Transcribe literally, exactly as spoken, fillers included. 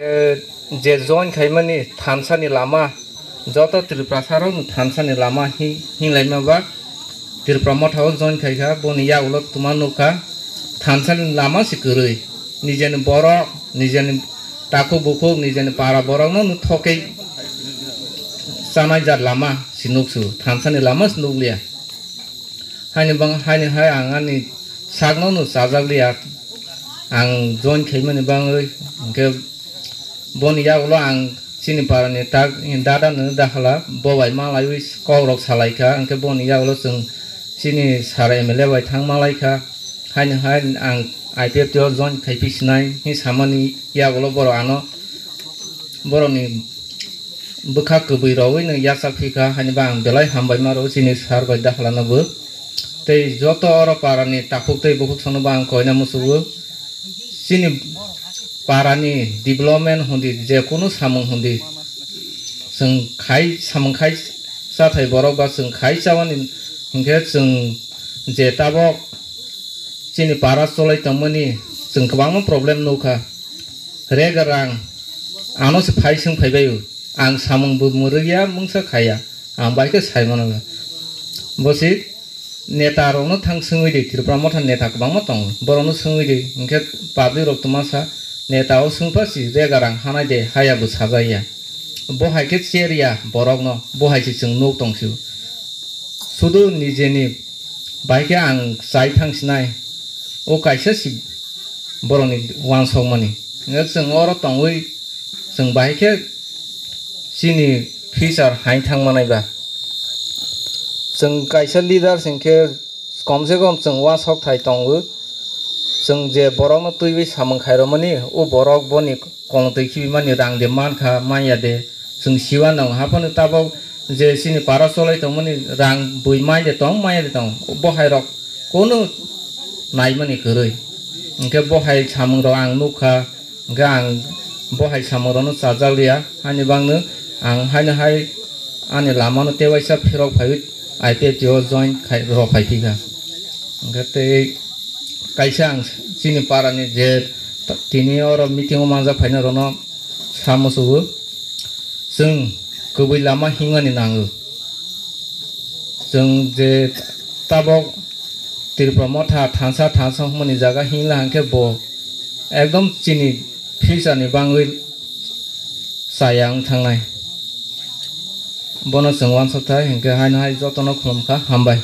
Eh, je join khaimani thansa ni lama, joto Tripura saro thansa ni lama hi-, hinlaima ba Tripura motha o join khaikha, boni yagulo tuma nukha, thansa ni lama se kwrwi, nijeni borok, nijeni takhuk bukhuk, nijeni para borokno nuk thokwi chanai jat lama se nuksu, thansa ni lama se nukliya. Haini bang, haini hai ang ani sakno no chajak liya. Ang join khaimani bangwi, hwnkhe boni yagulo ang chini parani tak dada no dakhala, bo bai malaiwi kokrok salaikha, hwnkhe boni yagulo chwng chini sir M L A bai thang malaikha. Haini hai ang I P F T o join khaipi sinai hi samani yagulo borok ano borokni bwkha kwbwi rogwi no yachak phikha, haini ba ang belai hambai ma rwo chini sir bai dakhala no bo. Tei joto oro para ni takhuk tei bukhuk sono bo ang koina musugo. Chini para ni development hundi, je kunu samung hundi, chwng khai samung khai chathai borok ba chwng khai chawani hinkhe chwng je tabok chini para cholai tongmani chwng kwbangma problem nukha. Rega rang ano se phai swng phaibaio. Ang samung bo mwrwkya mungsa khaya. Ang bai khe sai mano. Bo se neta rokno thang swngwi di, Tripura motha neta kwbangma tongo. Borokno swngwi di, hinkhe public rok twma sa neta o swngpha si rega rang hanai de haya bo sajaya. Bo hai khe cherya borokno, bo hai se chwng nuk tong sio. Sudu nijeni bai khe ang chai thang sinai, o kaisa si borokni uansukmani. Hwnkhe chwng oro tongwi chwng bahai khe chini future hai thang manai ba. Chwng kaisa leader se hwnkhe kom se kom chwng uansuk thai tongo. Chwng je borokno twiwi samung khairokmani, o borok boni kongtwi khibimani rang de mankha, manya de. Chwng siwa nang haphano tabok je chini para cholai tongmani rang bui mai de tong, manya de tong. Bo hai rok kono naimani kwrwi. Hwnkhe bo hai samung rok ang nukha, hwnkhe ang bo hai samung rokno chajak liya. Haini bangno ang haino hai ani lamano tewaisa phirok phaiwi I P F T o join khai rok phai phikha. Hwnkhe tei kaisa ang chini parani je tini oro meeting o manjak phaina rokno sa musugo. Chwng kwbwi lama himani nango. Chwng je tabok Tripura motha thansa thansa hwnmani jaga himla hwnkhe bo ekdom chini future ni bangwi chaya wng thangnai. Bono chwng uansuk thai hwnkhe haino hai jotono khulumkha, hambai.